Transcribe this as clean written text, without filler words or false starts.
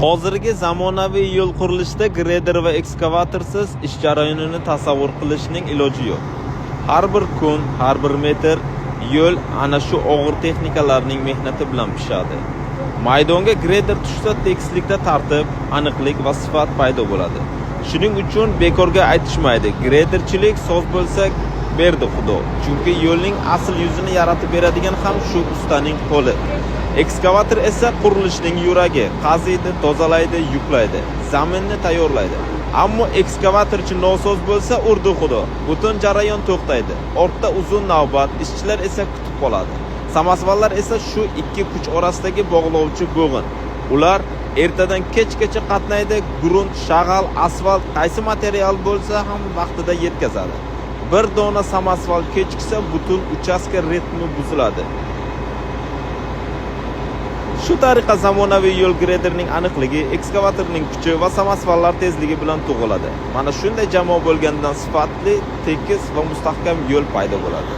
Hozirgi zamonaviy yo'l qurilishida greder va ekskavatorsiz ish jarayonini tasavvur qilishning iloji yo'q. Har bir kun, har bir metr yo'l ana shu og'ir texnikalarning mehnati bilan pishadi. Maydonga greder tushsa, tekislikda tartib, aniqlik va sifat paydo bo'ladi. Shuning uchun bekorga aytishmaydi: "Grederchilik soz bo'lsa berdi Xudo." Chunki yo'lning asl yuzini yaratib beradigan ham shu ustaning qo'li. Ekskavator esa qurilishning yuragi: qaziydi, tozalaydi, yuklaydi, zaminni tayyorlaydi. Ammo ekskavatorchi nosoz bo'lsa, urdi Xudo. Butun jarayon to'xtaydi. Ortda uzun navbat, ishchilar esa kutib qoladi. Samosvallar esa shu ikki kuch orasidagi bog'lovchi bo'g'in. Ular ertadan kechgacha qatnaydi, grunt, shag'al, asfalt, qaysi material bo'lsa ham vaqtida yetkazadi. Bir dona samosval kechiksa, butun uchastka ritmi buziladi. Shu tariqa zamonaviy yo'l grederning aniqligi, ekskavatorning kuchi va samosvallar tezligi bilan tug'iladi. Mana shunday jamoa bo'lgandan sifatli, tekis va mustahkam yo'l paydo bo'ladi.